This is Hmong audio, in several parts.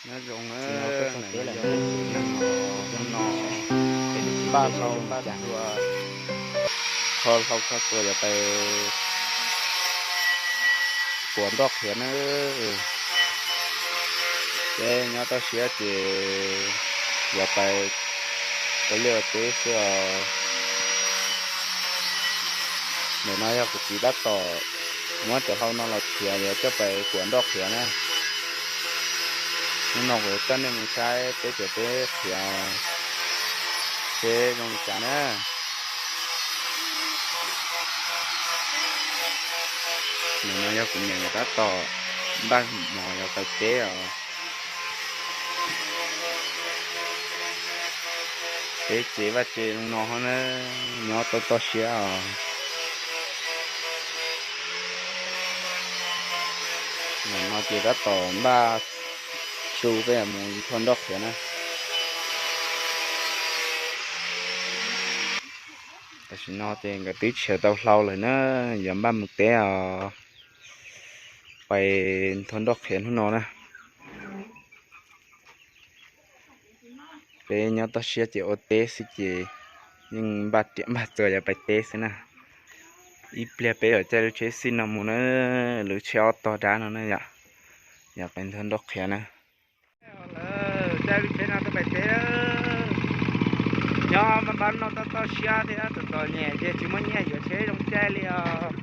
Nyob zoo, hnub no npaj hlau npaj txuas, kho hlau kho txuas yuav pais kuas nroj qhiav na. Peb nyob toj siab ces yuav pais ua liaj ua teb xwb os. Ntawm no yog kuv txiv tab tom muab cov hlau no los khiav yuav coj pais kuas nroj qhiav na. Hnub no kuv coj nej mus saib peb cov teb qhiav seb zoo li cas na. Ntawm no yog kuv niam nkawd tab tom npaj hmo yuav pais teb os. Peb tsev vaj tsev zoo no na, nyob toj toj siab os. Ntawm no ces tab tom npaj su peb yuav mus nthua nroj qhiav na. Tam sim no ces nkawd twb tshiav tau hlau lawm na, yuav npaj mus teb os, pais nthua nroj qhiav hnub no na. Peb nyob toj siab ces ua teb xwb ces yeej npaj riam npaj txuas yuav pais teb xwb na. Ib pliag peb yuav caij lub tsheb xij no mus na, lub tsheb ob tog dab no na yom, yuav pais nthua nroj qhiav na. Lawv caij lub tsheb no tuaj pais teb. Nyob npaj npaj no toj toj siab thiab txom txom nyem ces tsis muaj nyiaj yuav tsheb zoo caij li os.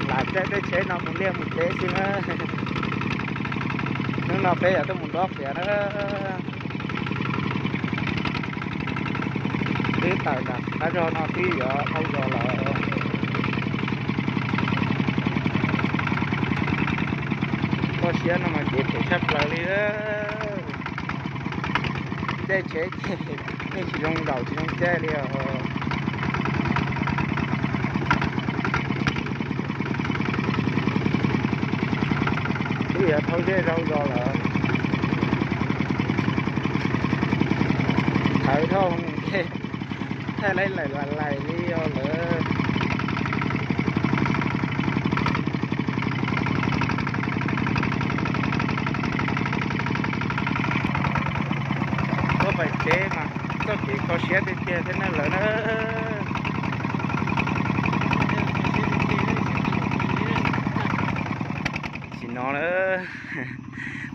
Lam caij tej tsheb no mus liaj mus teb xwb na. Hnub no peb yuav tuaj mus nroj qhiav na. Twb tawm nram qab zog no twb yuav dhau zos lawm. Toj siab no mas kev phem tshaj plaws li. Caij tsheb ces yeej tsis zoo zaum tsis zoo caij li os. Twb yuav dhau zej dhau zos lawm. Thawv dhau ces thaij laib lawm lais li os lawm. Tuaj pais teb mas txoj kev kho siab tiag tiag thiab na lawm na. Tam sim no na,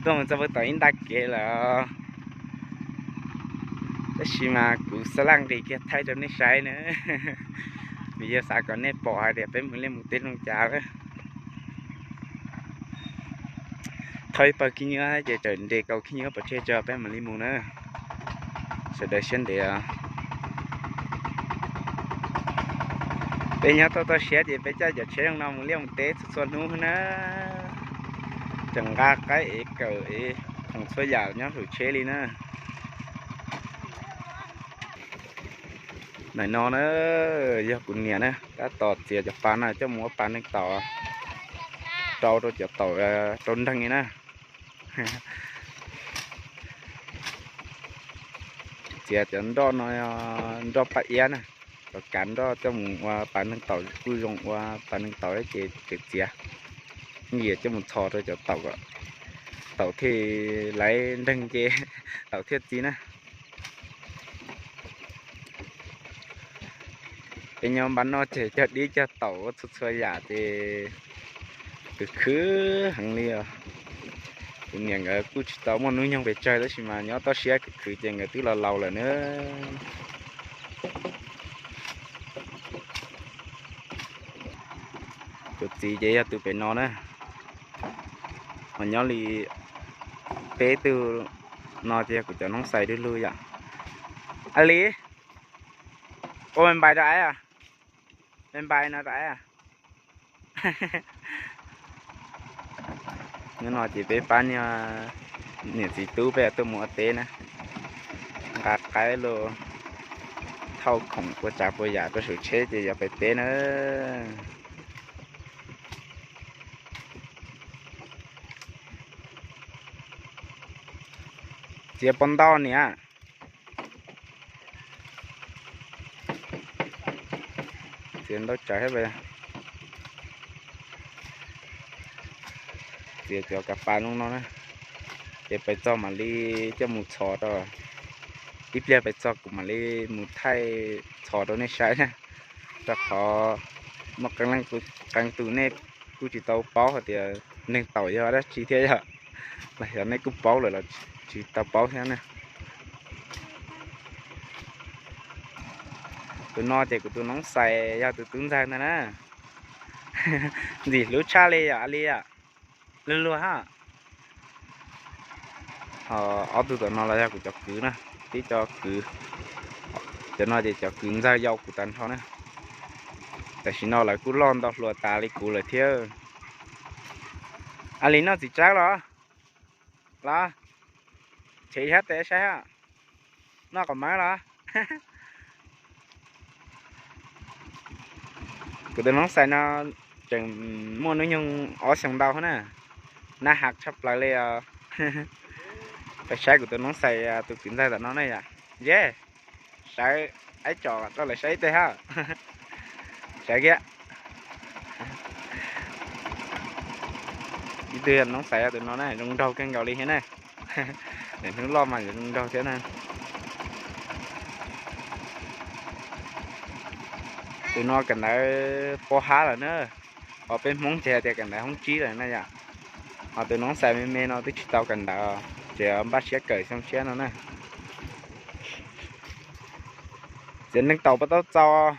tuaj mus txog puag tom ib nta kev lawm. Tab sis mas kuv xab laj nqis kiag thaij rau nej saib na, vim yog xav kom nej pom hais tias peb mus liaj mus teb zoo cas lawm. Thauj ib pawg khib nyiab ces tawm nres kaus khib nyiab pov tseg tso peb mam li mus na. Sawv daws siab ntev os. Peb nyob toj toj siab ces peb caij cov tsheb zoo no mus liaj mus teb txhua txhua hnub na. Tseem nqa qaib ev kawm ev khoom txhua yam nyob hauv tsheb li na. Ntawm no na, yog kuv niam na, tab tom txiav cov pas no coj mus ua pas neeg taum, rau rau cov taum rau nreeg li na. Txiav cov nroj no, nroj paj iab na, cov kav nroj coj mus ua pas neeg taum kuj zoo ua pas neeg taum ces txiav, yeej yuav coj mus txhos rau cov taum, taum thiaj laiv nreeg ces taum thiaj txi na. Peb nyob npab noj ces cog dib cog taum ua txhua txhua yam ces khwv khwv heev li os. Kuv niam nkawd kuj tsis tau muaj hnub nyoog pes tsawg tab sis mas nyob toj siab khwv khwv ces nkawd twb los laus lawm na. Kuv txiv ces yog tus pem no na, mas nyob li peb tug no ces yog kuv cov noob xais du lug yom. A li, ua me npais rau aiv, me npais no rau aiv. Hnub no ces peb pab niam txiv tub peb tuaj mus ua teb na, nqa qaib los thauj khoom ua tsav puas yam rau saum tsheb ces yuav pais teb na. Txiav pob ntau niam. Txiav ntau tsawv thiab. Ces cov kav pas no no na, ces pais txog mam li coj mus txhos rau, ib pliag pais txog kuv mam li mus thaij txhos rau nej saib na, rau qhov muaj qee tus nej kuj tsis tau paub hais tias neeg taum yog dab tsi thiab yom, los yog nej kuj paub lawm los tsis tau paub thiab na. Tus no ces kuv tus noob xais yog tus tub ntxawg ntag na. Ntxim hlub tshaj li yom, a li yom, luag luag hab. Ob tug tom no los yog kuv cov kwv na, tib co kwv. Cov no ces cov kwv ntxawg yau kuv tag nrho na. Tam sim no lawv kuj loj ntau hluas tas li kuv lawm thiab. A li noj txiv tsawb los? Los, chev hab tes saib hab. Noj qos mawb los? Kuv tus noob xais no tseem muaj hnub nyoog ob xyoos ntau na, nab has tshaj plaws li os. Pais saib kuv tus noob xais tus kwv ntxawg tom no ne yom. Ye, sawv, aib tsom rau lawv saib ib teg hab. Sawv kiag. Ib tug noob xais tus no na zoo nraug kawg nkaus li thiab na. Nim hnub loj mas yuav zoo nraug thiab na. Tus no kawm ntawv pob hab lawm na. Ho peb Hmoob ces hais tias kawm ntawv hoob tsib lawm na yom. Ho tus noob xais me me no twb tsis tau kawm ntawv, tseem npaj siab kawm xyoo tshiab no na. Txiav neeg taum puas tau txaus?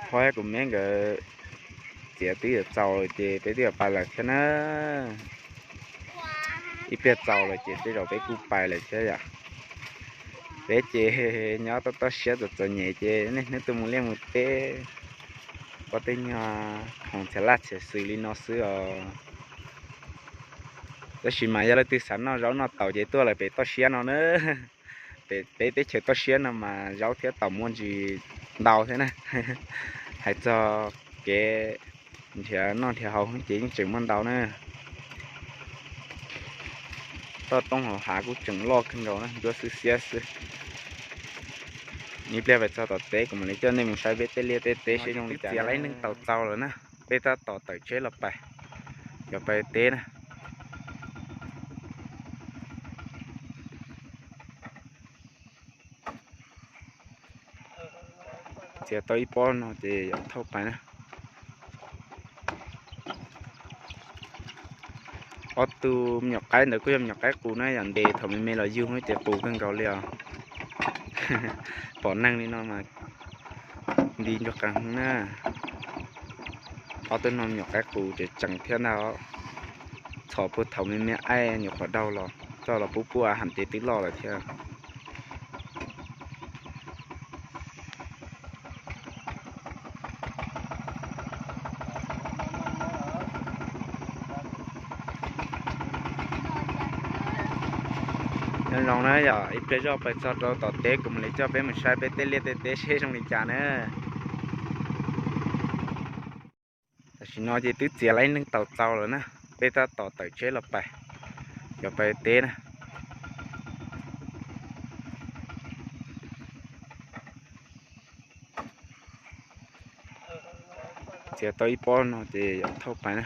Qhov kuv me nkawd txiav twb yuav txaus ces peb twb yuav pais lawm thiab na. Ib pliag txaus lawm ces tej zaum peb kuj pais lawm thiab yom. Peb ces nyob toj toj siab txom txom nyem ces niaj hnub tuaj mus liaj mus teb, pab tej nyuag khoom txhiam laj txhiam xws li no xwb os. Tab sis mas yog leej twg xav noj zaub noj taum ces tuaj lawm pem toj siab no na. Pem peb teb chaws toj siab no mas zaub thiab taum muaj ntsis ntau thiab na. Hais txog kev nrhiav noj nrhiav haus ces yeej tseem muaj ntau na. Toj roob hauv hav kuj tseem loj kawg nkaus na, nruab xwb xiab xwb. Ib pliag pais txog tom teb kuv mam li coj nej mus saib peb tej liaj tej teb seb zoo li cas. Txiav laib neeg taum txaus lawm na, peb tab tom tawm tsheb los pais, yuav pais teb na. Txiav tau ib pob no ces yuav thauj pais na. Ob tug me nyuam qaib ntawd kuj yog me nyuam qaib qus na, yam ntes thaum me me los yug ces qus kawg nkaus li os. Pom neeg li no mas nti ntsuag qees na. Ob tug no me nyuam qaib qus tseem tseem thiab ntag. Txhom puag thaum me me aib nyuam qhuav daug los coj los pub pub a ham ces twb loj lawm thiab. Nyob zoo na yom, ib pliag zoj pais txog rau tom teb kuv mam li coj peb mus saib peb tej liaj tej teb seb zoo li cas na. Tam sim no ces twb txiav laib neeg taum txaus lawm na, peb tab tom tawm tsheb los pais, yuav pais teb na. Txiav tau ib pob no ces yuav thauj pais na.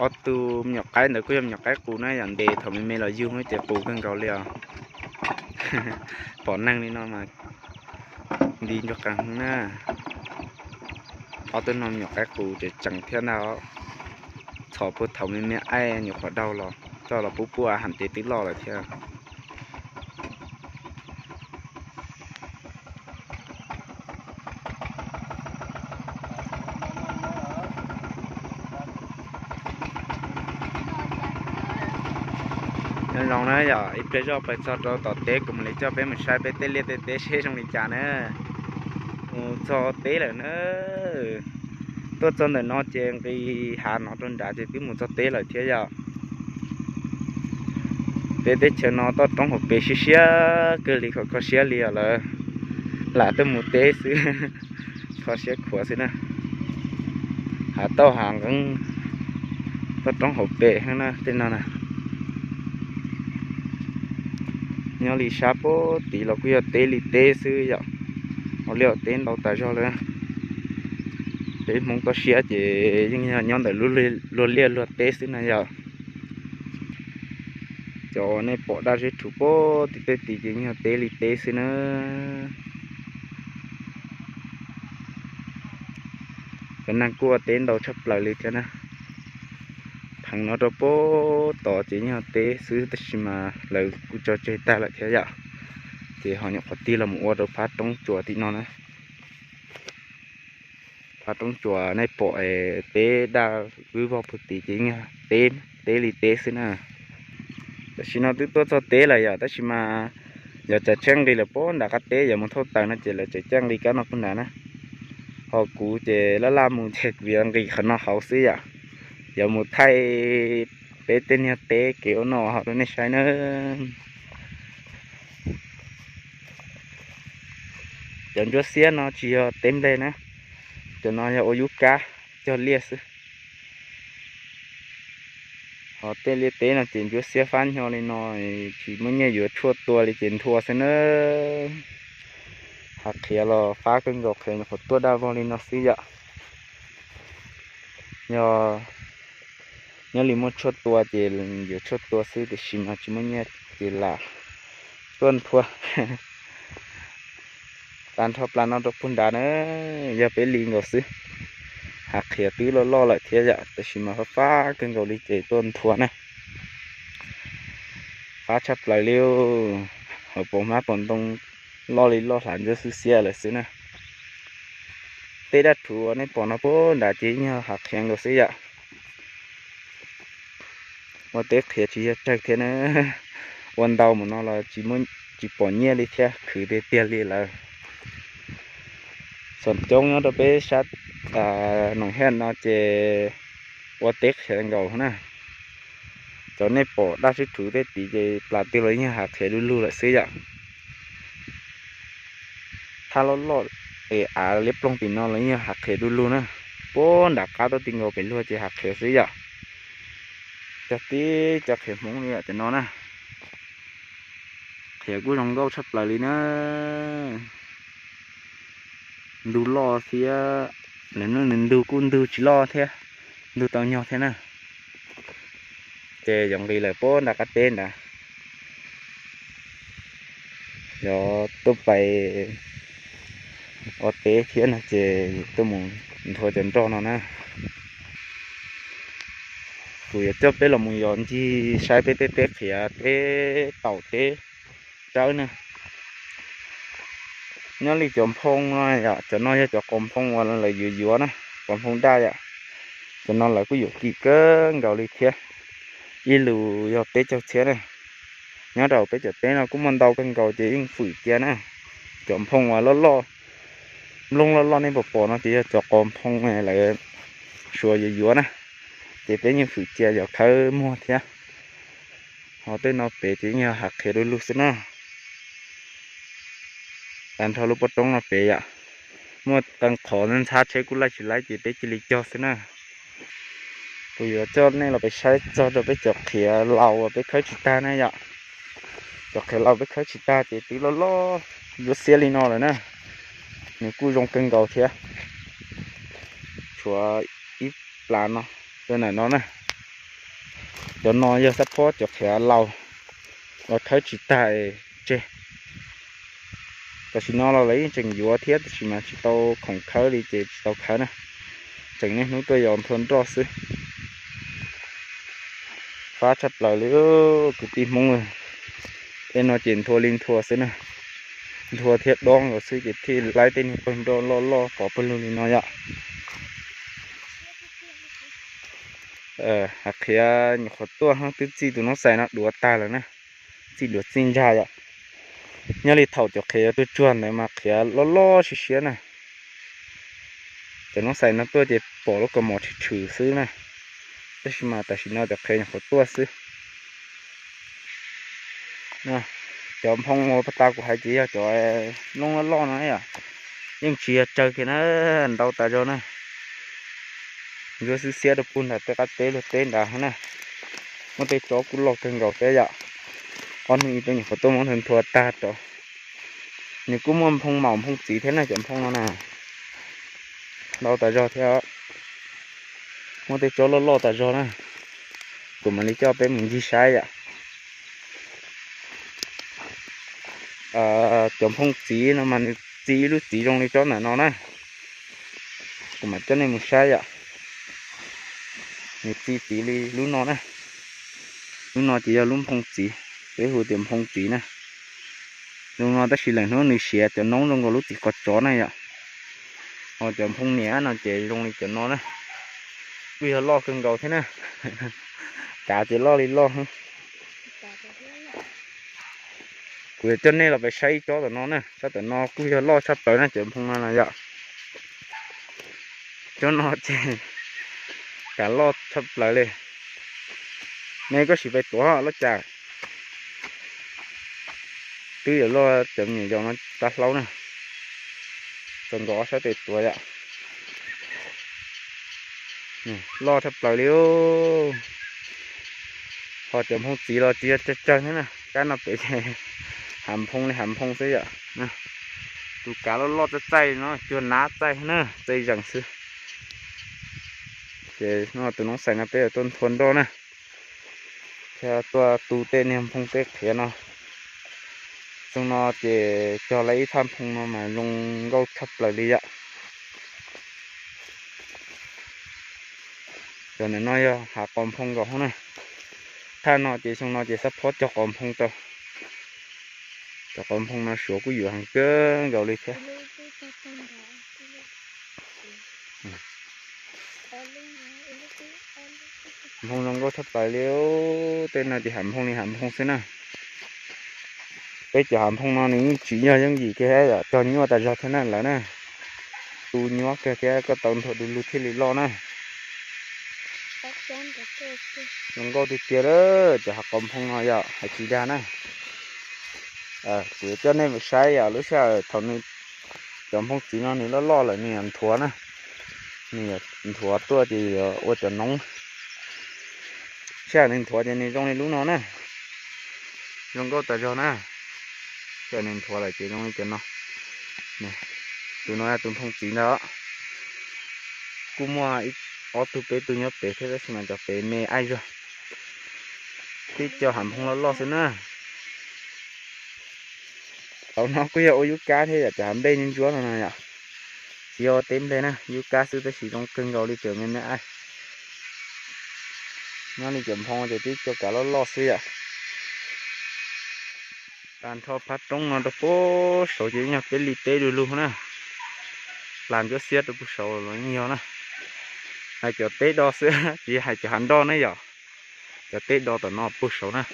Ob tug me nyuam qaib ntawd kuj yog me nyuam qaib qus na, yam ntes thaum me me los yug ces qus kawg nkaus li os. Pom neeg li no mas nti ntsuag qees na. Ob tug no me nyuam qaib qus tseem tseem thiab ntag. Txhom puag thaum me me aib nyuam qhuav daug los coj los pub pub a ham ces twb loj lawm thiab. Nyob zoo na yom, ib pliag zoj pais txog rau tom teb kuv mam li coj peb mus saib peb tej liaj tej teb seb zoo li cas na. Mus txog teb lawm na. Tuaj txog ntawm no ces nqis hav no rau nrad ces twb mus txog teb lawm thiab yom. Peb teb chaws no toj roob hauv pes siab siab kawg li, kho kho siab li os lawm. Lam tuaj mus teb xwb, kho siab khuav xwb na. Hav tauj hav nqeeb, toj roob hauv pes heev na tej no na. Nyob li sab pem tid los kuj yog teb li teb xwb yom, ua liaj ua teb ntau tas zog lawm. Peb Hmoob toj siab ces yeej yog nyob ntawm luag liaj luag teb xwb na yom. Cov uas nej pom daj zeb rhuv pem tim tej tid ces yeej yog teb li teb xwb na. Cov neeg kuj ua teb ntau tshaj plaws li thiab na. Pheev no rau pem tod ces yeej yog teb xwb tab sis mas lawv kuj tso tseg tag lawm thiab yom. Ces ho nyuam qhuav tig los mus ua rau phab roob tsuas tim no na. Phab roob tsuas nej pom es teb daj vwb vog puag tid ces yeej yog teb, teb li teb xwb na. Tam sim no twb tuaj txog teb lawm yom, tab sis mas yog tsam tshaib nqis lawm pem nram qab teb yuav mus thauj taws no ces lawv tseem coj nqis kab no puag nrad na. Ho kuv ces laj laj mus ces kuv yuav nqis qhov no hauv xwb yom. Yuav mus thaij peb tej niag teb kev ua noj haus rau nej saib na. Cov ntsuab xiab no tsis yog teb nplej na, cov no yog ua yub kab cog liaj xwb. Ho tej liaj teb no ces ntsuab xiab fab nyo li no, tsis muaj nyiaj yuav tshuaj tua li ces nthua xwb na. Hav qhiav los fab kawg nkaus, qhiav nyuam qhuav tuaj daj vog li no xwb yom. Yog nyob li muaj tshuaj tua ces yuav tshuaj tua xwb, tiam sis mas tsis muaj nyiaj ces lam tuaj nthua. Tag nrho plas no rau puag nrad na, yog peb li nkaus xwb. Hav qhiav twb loj loj lawm thiab yom, tab sis mas fab fab kawg nkaus li ces tuaj nthua na. Fab tshaj plaws li, hauv paus hmab paus ntoo loj li loj hlav ntsuab xwb xiab lawm xwb na. Tej daj rhuv uas nej pom no puag nrad ces yog hav qhiav nkaus xwb yom. Ua teb qhiav tsis yog tsawg thiab na, ua ntau mus no los tsis pom nyiaj li thiab, khwv tiag tiag li lawm. Xoom coob nyob rau peb sab Noom Hej no ces ua teb qhiav nkaus na. Cov nej pom daj sib rhuv tej tid ces plas twg los yeej hav qhiav du lug lawm xwb yom. Thaj loj loj es av liab ploog tim no los yeej hav qhiav du lug na. Puag nram qab tuaj ti nkaus pem luag ces hav qhiav xwb yom. Cog tib cov qhiav Hmoob li yom cov no na. Qhiav kuj zoo nkauj tshaj plaws li na. Ntug loj thiab, lawv nws ntug kuj ntug tsis loj thiab, ntug tau nyog thiab na. Ces yuav nqis lawm puag nram qab teb ntawd. Yog tuaj pais ua teb thiab no ces tuaj mus nthua cov nroj no na. Kuv yuav coj peb los mus yos ncig saib peb tej teb qhiav, teb taum, teb tsawb na. Nyob li cov nphoo no yom, cov no yog cov qos nphoo uas lawv yuav yuav na, qos nphoo daj yom. Cov no lawv kuj yuam kim kawg nkaus li thiab, ib lus yog peb caug txhiab na. Nyob rau peb cov teb no kuj muaj ntau kawg nkaus ces yeej fwm cia na. Cov nphoo uas loj loj, nplooj loj loj nej puas pom no ces yog cov qos nphoo lawv suav yuav yuav na, ces peb yeej fwm cia yuav khawb muag thiab. Ho tej no pem ces yeej yog hav qhiav du lug xwb na. Tag nrho lub pob roob no pem yom, muaj qee qhov ntxhab tsheb kuj laij tsis laib ces peb cia li cog xwb na. Kuv yuav coj nej los peb saib txog rau peb cov qhiav laus uas peb khawb tsis tag na yom. Cov qhiav laus peb khawb tsis tag ces twb loj loj ntsuab xiab li no lawm na. Nws kuj zoo kawg nkaus thiab. Tshuav ib plas no, rau ntawm no na. Cov no yog xab phob cov qhiav laus uas khawb tsis tag tseg. Tam sim no los lawv yeej tseem yuav thiab tab sis mas tsis tau khoom khawb li ces tsis tau khawb na. Tseem niaj hnub tuaj yos nthua nroj xwb. Fab tshaj plaws li kwv tij Hmoob. Tej no ces nthua li nthua xwb na. Nthua thiab dob nkaus xwb ces thiaj laib tej niag pawg nroj loj loj pov pawg lug li no yom. Hav qhiav nyuam qhuav tuaj twb txij tus noob xais no duav tag lawm na. Txij duav txij ntsag yom. Nyob li thaum cov qhiav yuav tuaj tsuag ntawd mas qhiav loj loj siab siab na. Cov noob xais no tuaj ces pom lub kaus mom tshwm tshwm xwb na. Tab sis mas tam sim no cov qhiav nyuam qhuav tuaj xwb. Cov nphoo uas puag ta kuv hais ces yog cov loob loj loj no yom, yeej tsis yog tsawg kiag na, ntau tas zog na. Ntsuab xwb xiab rau puag nram tej qab teb luag teb nrad na. Muab tej tsob kuj loj kawg nkaus thiab yom. Ob hnub ib tub nyuam qhuav tuaj muab nthuav tag rau. Nws kuj muaj nphoo maum nphoo txiv thiab na cov nphoo no na. Ntau tas zog thiab. Muaj tej tsob loj loj tas zog na. Kuv mam li coj peb mus ncig saib yom. Cov nphoo txiv no mas nws txi ib lub txiv zoo li tsob ntawm no na. Kuv mam coj nej mus saib yom. Nws txi txiv li lub no na. Lub no ces yog lub nphoo txiv, peb hu tias nphoo txiv na. Zoo no tab sis lawm hnub nws siav cov noob zoo nkaus lub txiv qos tsov na yom. Ho cov nphoo niam no ces zoo li cov no na. Kuj yog loj kawg nkaus thiab na. Kav ces loj li loj. Kuv yuav coj nej los peb saib ib tsob tom no na, tsob tom no kuj yog loj tshaj plaws na cov nphoo no na yom. Tsob no ces kav loj tshaj plaws li. Nej koj sim peb tuav loj cas. Twb yuav luag cov me nyuam yaus no tab hlaub na. Txaus nkaus ob sab tes tuav yom. Loj tshaj plaws li. Ho cov nphoo txiv los tsis yog tsawg tsawg thiab na, kab no pem ces hav nphoo li hav nphoo xwb yom. Tus kav loj loj txaij txaij no cuag nab txaij na, txaij zees xwb. Ces no tus noob xais no peb yuav tuaj nthua nroj na, thiab tuaj tu tej niag nphoo tej qhiav no. Xyoo no ces cog lawm ib thaj nphoo no mas zoo nkauj tshaj plaws li yom. Cov ntawm no yog hav qos nphoo nkaus na. Thaj no ces xyoo no ces xab phob cog qos nphoo rau. Cov qos nphoo no suav kuj yuav heev kawg nkaus li thiab. Nphoo zoo nkauj tshaj plaws li. Tej no ces hav nphoo li hav nphoo xwb na. Peb cov hav nphoo no nws yeej tsis yog yooj yim kiag, cog nyuaj tas zog thiab na lawm na. Tu nyuaj kawg thiab koj tau nthuav du lug thiaj li loj na. Zoo nkauj tiag tiag lawm cov hav qos nphoo no yom, hais tsis dag na. Kuv yuav coj nej mus saib yom, lub sij hawm thaum nws, cov nphoo txiv no nws loj loj lawm nws yuav nthuav na. Nws yuav nthuav tuaj ces yuav ua cov noob. Sij hawm nws nthuav ces nws zoo li lub no na. Zoo nkauj tas zog na. Sij hawm nws nthuav lawm ces zoo li cov no. Tus no yog tus nphoo txiv ntag. Kuj muaj ob tug peb tug nyob pem thiab tab sis mas cov pem me aib zog. Tib co hav nphoo loj loj xwb na. Thaum no kuj yog ua yub kab thiab yom, cov hav nplej ntsuab ntsuab no no yom. Tsis yog ua teb nplej na, yub kab xwb tab sis zoo kawg nkaus li cov me me aib. Nyob li cov nphoo ces tib co kav loj loj xwb yom. Tag nrho phab roob no rau puag saud ces yog peb li teb du lug na. Plas ntsuab xiab rau puag saud los yeej yog na. Hais cov teb do xwb tsis hais cov hav nroj ne yom. Cov teb do tom no puag saud na.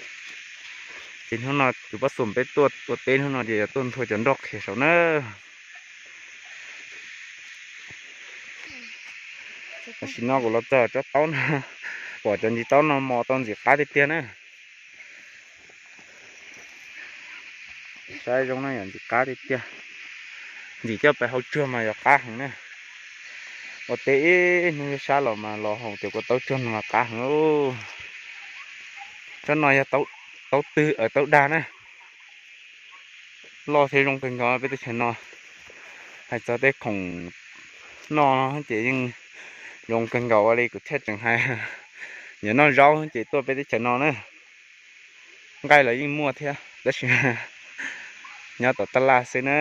Ces hnub no tus pab xum peb tuaj ua teb hnub no ces yog tuaj nthua cov nroj qhiav saud na. Tam sim no kuv los txog tsob taub no, pom cov ntsis taub no mos tau ntxim qab tiag tiag na. Saib zoo na yom, ntxim qab tiag tiag. Ntxim coj pais hau tsuag mas yog qab heev na. Ua teb ib hnub sab los mas los haus cov kua taub tsuag no mas qab heev. Tsob no yog taub twg, taub dag na. Loj thiab zoo kawg nkaus peb teb chaws no. Hais txog tej khoom noj ces yeej zoo kawg nkaus li kuv thiaj tseem hais. Yog noj zaub ces tuaj peb teb chaws no na. Nqaij los yeej muaj thiab tab sis nyob tom taj laj xwb na.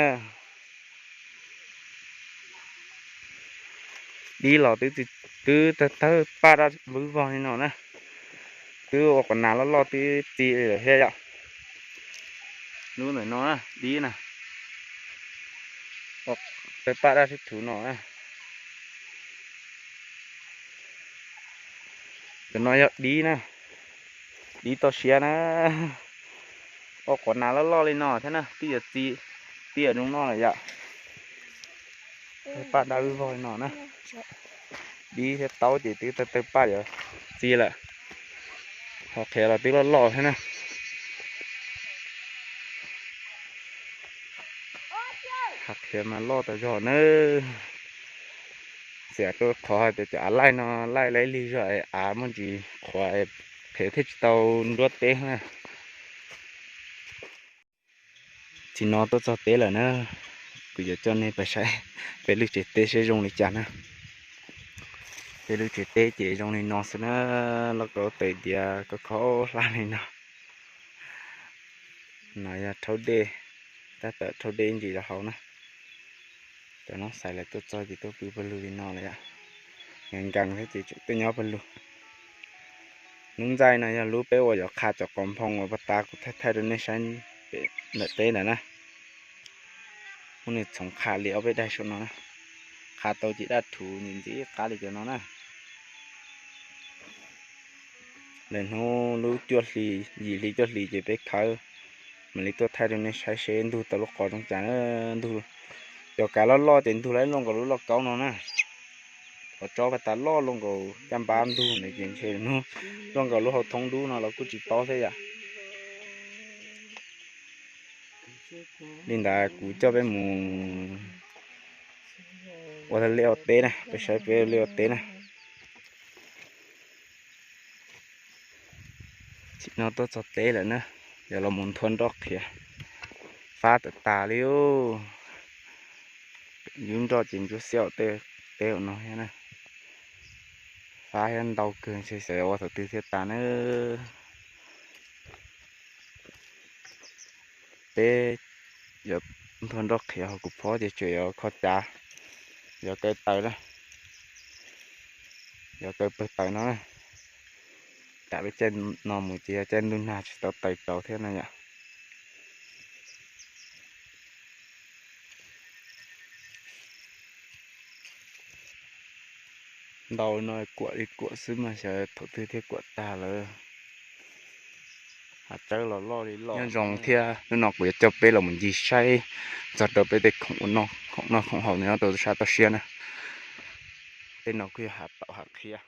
Dib los twb tawg paj daj vwb vog li no na. Twb ua qos nas loj loj twb txi lawm thiab yom. Lub ntawm no na dib na. Tawg paj daj sib thuv no na. Cov no yog dib na. Dib toj siab na. Ua qos nas loj loj li no thiab na twb yuav txi, twb yuav zoo noj lawm yom. Tawg paj daj vwb vog li no na. Dib thiab taub ces twb tawg tawg paj yuav txi lawm. Ho qhiav los twb loj loj thiab na. Qhav qhiav mas loj tas zog na. Xiam rau qhov hais tias cov av laij no laij laib lig zog es av muaj ntsis qhuav, qhiav thiaj tsis tau nruab teb na. Tsis no tuaj txog teb lawm na, kuv yuav coj nej pais saib peb lub tsev teb seb zoo li cas na. Peb lub tsev teb ces zoo li no xwb na, lauj kaub tawm diav khaub khaub hlab li no. No yog rhaub dej, tab tom rhaub dej ntsis rau hauv na. Cov noob xais lawv tuaj txog ces tuaj pw pawg lug li no lawm yom. Nkees nkees thiab ces tseem tuaj nyob pawg lug. Lub ntxaij no yog lub peb ua yuav qha cov qos nphoo uas pag tas kuv thaij thaij rau nej saib ntawm teb ntawd na. Muab nws txhoov qha li ob peb daig saum no na. Qha tau ces daj rhuv ntxim ntxim qab li cov no na. Lawm hnub lub cuaj hli, yim hli cuaj hlis ces peb khawb mam li tuaj thaij rau nej saib seb ntug tau lub qos zoo cas na. Ntug, cov kav loj loj ces ntug lawm luaj nkaus lub lauj kaub no na. Qhov tsob pag tas loj luaj nkaus caj npab ntug ntawd ces ntshe hnub luaj nkaus lub hauv thoob dub no los kuj tsis paub thiab yom. Li ntawd kuv coj peb mus ua liaj ua teb na, peb saib peb liaj ua teb na. Tsis no tuaj txog teb lawm na, yog los mus nthua nroj qhiav. Fab tawm tas li, yub nroj ces ntsuab xiab tej teb no thiab na. Fab thiab ntau kawg, ntshe xyov yuav ua thaum twg thiaj tas na. Peb yuav nthua nroj qhiav hauv kuv phob ces tseem yuav kho cav, yuav kaw taws na, yuav kaw pawg taws no na. Tam peb caij no mus ces yog caij ntuj nag tsis tau taws tsaus thiab no yom. Ntau no kuam li kuam xwb mas xyov thaum twg thiaj kuam tag lawm. Hav tsawb los loj li loj. Nyob zoo thiab, hnub no kuv yuav coj peb los mus ncig saib txog rau peb tej khoom ua noj khoom noj khoom haus nyob rau sab toj siab na. Tej no kuj yog hav taum hav qhiav.